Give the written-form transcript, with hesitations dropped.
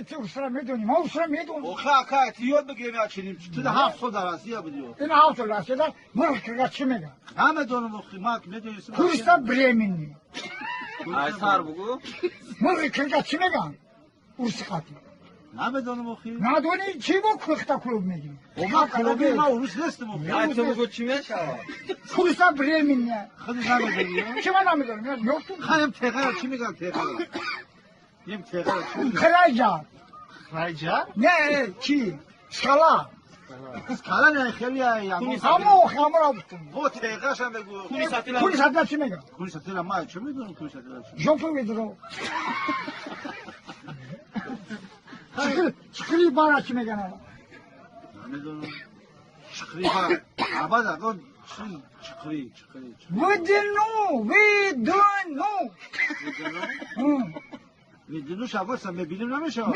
Ту урусра медонӣ, ма урусра медонам. Охе ака, ти ёд бигирем я чиним. Ту да 7 сол дар Россия будӣ. Ин 7 сол Россияда мурғ кирга чӣ мега? Намедонам охи, ма медонистам. Курица беременный. Ай сар бугу. Мурғи кирга чӣ меган? Урси қати. Намедонам охи. Надонӣ, чӣ бо кухта клуб мегӣ? О, ма клуби, ма урус нестам охи. Ай ту бугу, чӣ мешавад? Курица беременная. Худи намедонӣ? Чӣ ма намедонам? Ёфтум. Хаем, теғара чӣ меган, теғара? Ем, теғара чӣ меган? Хирайҷа. Хирайҷа? Не, чӣ? Скала. Скала не, хели ягон. Ҳамо ҳамора гуфтум. Бо теғашам бегу. Куни сатила. Куни сатила чӣ меган? Куни сатила ма чӣ медонам, куни сатила чӣ? Жопу ведро. Чиқри бара чӣ меган ала? Намедонам. Чиқри бар. Абад ако чӣ чиқри, чиқри. Выдину, выдину. Видину шавоса мебинем намешава.